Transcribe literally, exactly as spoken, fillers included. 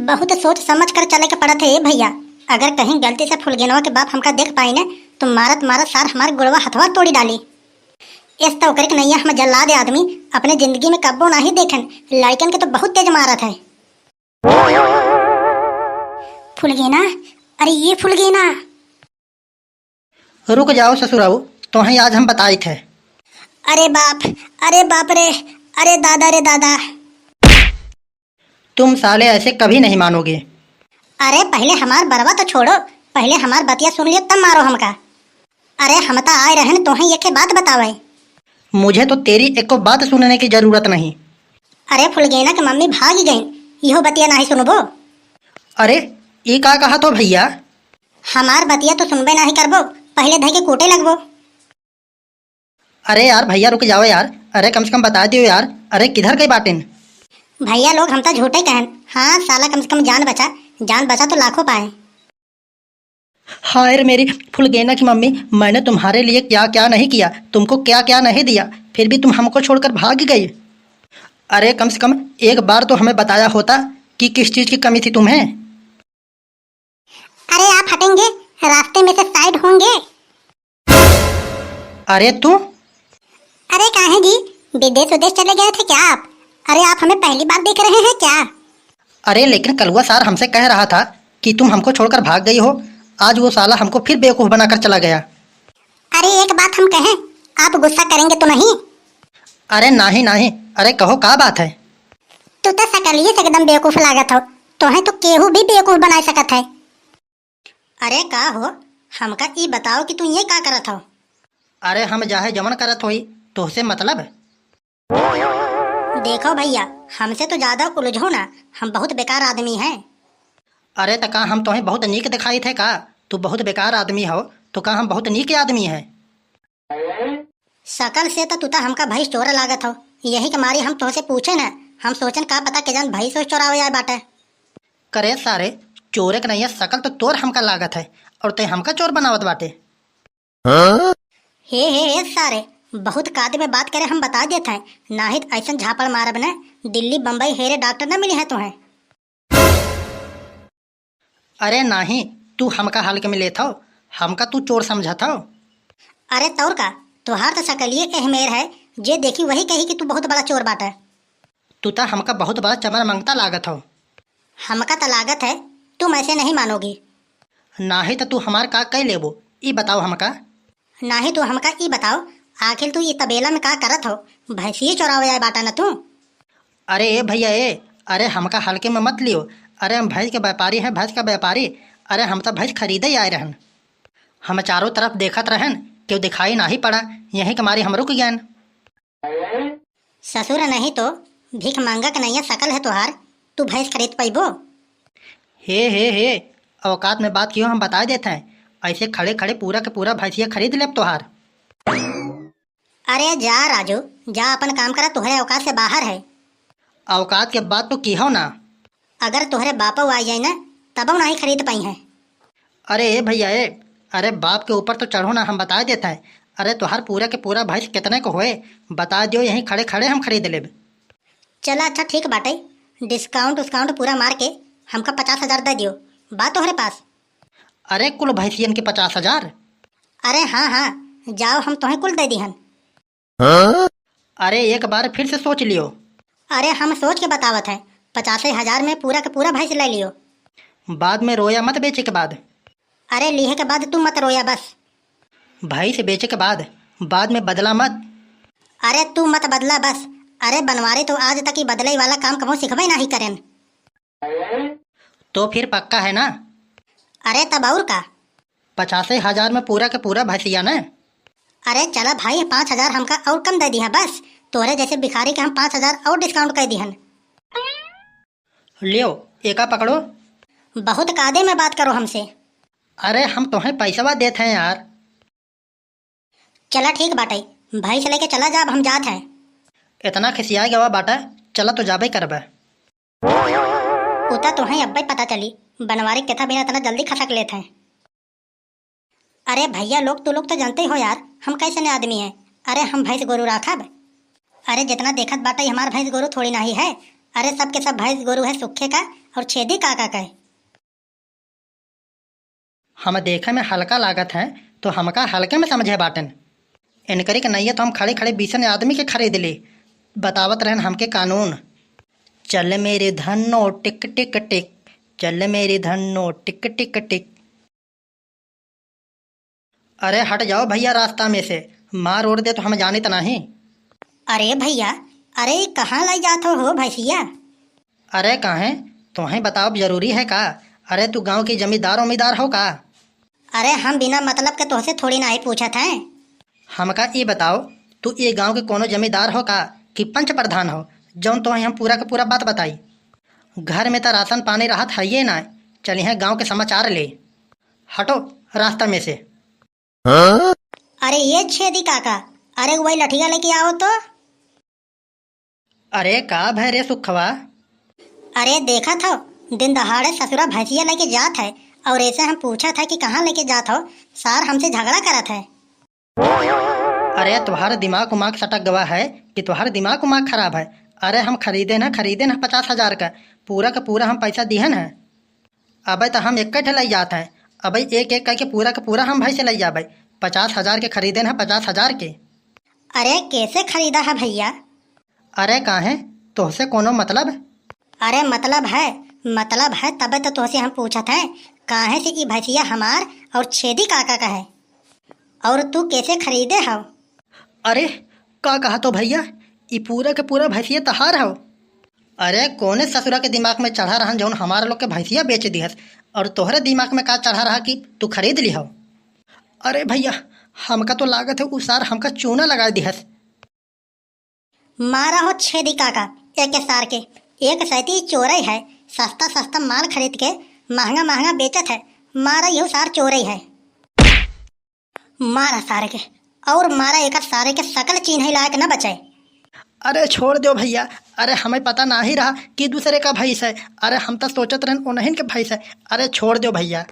बहुत सोच समझ कर चले के पड़त है ए भइया। अगर कहीं गलती से फुलगेनवा के बाप हमका देख पाई न, तो मारत मारत सार हमार गोड़वा हथवा तोड़ी डाली। एस त ओकरे के नैया हम जल्लाद आदमी अपने जिंदगी में कब्बो नाही देखन। लड़कन के तो बहुत तेज मारत है। फुलगेना, अरे ये फुलगेना। रुक जाओ ससुराऊ, तोहें आज हम बताइत है। अरे बाप, अरे बाप रे, अरे दादा रे दादा। तुम साले ऐसे कभी नहीं मानोगे। अरे पहले हमार बरवा तो छोड़ो, पहले हमार बतिया सुन लियो तब मारो हमका। अरे हम त आए रहन तोहें एके बात बतावे। मुझे तो तेरी एको बात सुनने की जरूरत नहीं। अरे फुलगेना के मम्मी भागी गईं, इहो बतिया नाही सुनबो। अरे ई का कहत हो भइया? हमार बतिया तो सुनबे नाही करबो, पहले धई के कूटे लगबो। अरे यार भइया रुक जाओ यार, अरे कम से कम बता दियो यार, अरे किधर गई बाटिन? भइया लोग हम त झूठे कहन, हाँ साला कम से कम जान बचा, जान बचा तो लाखों पाए। हाय रे मेरी फुलगेना की मम्मी, मैंने तुम्हारे लिए क्या क्या नहीं किया, तुमको क्या क्या नहीं दिया, फिर भी तुम हमको छोड़कर भाग गई। अरे कम से कम एक बार तो हमें बताया होता कि किस चीज की कमी थी तुम्हें। अरे आप हटेंगे, रास्ते में से साइड होंगे। अरे तू? अरे काहे जी, विदेश विदेश चले गए थे क्या आप? अरे आप हमें पहली बार देख रहे हैं क्या? अरे लेकिन कलुआ सार हमसे कह रहा था कि तुम हमको छोड़कर भाग गई हो, आज वो साला हमको फिर बेवकूफ बनाकर चला गया। अरे एक बात हम कहें, आप गुस्सा करेंगे तो नहीं? अरे नाही नाही, अरे कहो का बात है? तू तो सकलिए से एकदम बेवकूफ लागत हो, तोहे तो केहू भी बेवकूफ बनाए सकत है। अरे का हो, हमका ई बताओ कि तू ये का करत हो? अरे हम जाहे जवन करत होई, तोहसे मतलब? देखो भइया, हमसे तो ज्यादा उलझो ना, हम बहुत बेकार आदमी हैं। अरे त का हम तोहे बहुत नीक दिखाई थे का? तू बहुत बेकार आदमी हो, तो का हम बहुत नीक आदमी है? सकल से तो तू त हमका भैंस चोर लागत हो, यही के मारी हम तोहसे पूछे ना, हम सोचन का पता के जान भैंस वैस चोरावे आए बाटे। करे सारे, चोरे के नैया सकल तो तोर हमका लागत है, और ते हमका चोर बनावत बाटे। हाँ? हे, हे, हे सारे, बहुत कायदे में बात करे हम बता देत हैं, नाहीं त ऐसन झापड़ मारब न, दिल्ली बम्बई हेरे डॉक्टर न मिली है तोहें। अरे नाहीं, तू हमका हल्के में लेत हौ, हमका तू चोर समझत हौ। अरे तौर का, तोहार त सकलिए एह मेर है, जे देखी वही कही कि तू बहुत बड़ा चोर बाटे। तू त हमका बहुत बड़ा चमर मंगता लागत हौ। हमका त लागत है, तुम ऐसे नहीं मानोगी। नाहीं त तू हमार का कई लेबो, ई बताओ हमका। नाहीं तू हमका ई बताओ, आखिर तू ई तबेला में का करत हौ? भैंसिए चोरावे आए बाटा न तू। अरे ए भइया ए, अरे हमका हल्के में मत लियो। अरे हम भैंस के व्यापारी हैं, भैंस का व्यापारी। अरे हम त भैंस खरीदे ही आए रहन। हम चारों तरफ देखत रहन, केहू दिखाई नाहीं पड़ा, यही के मारे हम रुक गयन। ससुर नहीं तो भीख मांगा के नैया सकल है तोहार, तू भैंस खरीद पइबो? हे, हे, हे, औकात में बात कियो हम बताए देत हैं, ऐसे खड़े खड़े पूरा के पूरा भैंसिया खरीद लेब तोहार। अरे जा राजू, जा अपन काम करा, तोहरे औकात से बाहर है। औकात के बात तो किहो ना। अगर तोहरे बापो आ जाए ना, तबो नाहीं खरीद पाई है। अरे ए भइया ए, अरे बाप के ऊपर तो चढ़ो ना, हम बताए देत हैं। अरे तोहार पूरा के पूरा भैंस कितने को होए, बता दियो, यहीं खड़े खड़े हम खरीद लेब। चला अच्छा ठीक बाटे, डिस्काउंट उस्काउंट पूरा मार के हमका पचास हजार दे दियो, बा तोहरे पास? अरे कुल भैंसियन के पचास हजार? अरे हाँ हाँ, जाओ हम तोहें कुल दे दिहन। अरे एक बार फिर से सोच लियो। अरे हम सोच के बतावत है, पचासे हजार में पूरा के पूरा भैंस ले लियो। बाद में रोया मत बेचे के बाद। अरे लिहे के बाद तू मत रोया बस। भैंस बेचे के बाद, बाद में बदला मत। अरे तू मत बदला बस। अरे बनवारी तो आज तक ही बदले वाला काम कबो सिखबे नाही करेन। तो फिर पक्का है ना? अरे तब और का? पचासे हजार में पूरा के पूरा भैंसिया न। अरे चला भाई, पाँच हजार हमका और कम दे दिहा बस, तोहरे जैसे भिखारी के हम पाँच हजार और डिस्काउंट कर दिहन। लियो, एका पकड़ो। बहुत कायदे में बात करो हमसे। अरे हम तोहें पैसवा देत हैं यार। चला ठीक बाटे, भैंस लेके चला जाब, हम जात हैं। इतना खिसिया गवा बाटा, चला तो जाबे करबे। उता तोहें अब्बे पता चली, बनवारी केथा बिना इतना जल्दी खसक लेत हैं। अरे भैया लोग, तू लोग तो जानते हो यार, हम कैसने आदमी हैं। अरे हम भैंस गोरू राखब? अरे जितना देखत बाटे, हमार भैंस गोरू थोड़ी नाही है। अरे, सबके सब भैंस गोरू है सुखे का और छेदी काका का है। हम देखे में हल्का लागत है, तो हमका हल्के में समझे बाटन। इनकरी के नइया तो हम खड़े खड़े बीसन आदमी के खरीद ली। बतावत रहन हमके कानून। चल मेरे धन्नो टिक टिक टिक, चल मेरे धन्नो टिक टिक टिक। अरे हट जाओ भैया रास्ता में से, मार ओर दे तो हम जानित नाही। अरे भैया, अरे कहाँ लाई जात हो, हो भैंसिया? अरे काहे, तोहे बताओ जरूरी है का? अरे तू गांव की जमींदार उमीदार हो का? अरे हम बिना मतलब के तोहसे थोड़ी नाही पूछत हैं। हमका ई बताओ, तू ये गांव के कोनो जमींदार हो का कि पंच प्रधान हो, जौन तोहे हम पूरा के पूरा बात बताई? घर में त राशन पानी रहत हइये ना, चलिहे गांव के समाचार ले। हटो रास्ता में से। अरे ये छेदी काका, अरे वही लठिया लेके आओ तो। अरे का भय रे सुखवा? अरे देखत हो, दिन दहाड़े ससुरा भैंसिया लेके जात है और ऐसे हम पूछत है कि कहाँ लेके जात हो, सार हमसे झगड़ा करत है। अरे तोहार दिमाग उमाग सटक गवा है कि तोहार दिमाग उमाग खराब है? अरे हम खरीदे न, खरीदे न पचास हजार का, पूरा का पूरा हम पैसा दिहन है। अबे त हम एक ठे लई जात है, अबे एक एक करके पूरा का पूरा हम भैंसे लई जाबे। पचास हजार के खरीदे न, पचास हजार के। अरे कैसे खरीदा है भैया? अरे काहे, तोहसे कोनो मतलब? अरे मतलब है, मतलब है, तबे तो तोहसे हम पूछत है, काहे से ई भैंसिया हमार और छेदी काका का है, और तू कैसे खरीदे हव? अरे का कहा तो भैया, ई पूरा के पूरा भैंसिया तहार हव? अरे कोने ससुरा के दिमाग में चढ़ा रहन जौन हमार लोग के भैंसिया बेच दिहस, और तोहरे दिमाग में का चढ़ा रहा कि तू खरीद लिहव? अरे भैया, हमका तो लागत है उ सार हमका चूना लगा दिहस। मारा हो छेदी काका, एक सार के, एक सैती चोरई है, सस्ता सस्ता माल खरीद के महंगा महंगा बेचत है, मारा यहू सार चोरई है। मारा सारे के, और मारा एक सारे के सकल चीन्हे लायक न बचे। अरे छोड़ दो भैया, अरे हमें पता नाही रहा कि दूसरे का भैंस है, अरे हम तो सोचत रहन उन्हीं के भैंस है, अरे छोड़ दो भैया।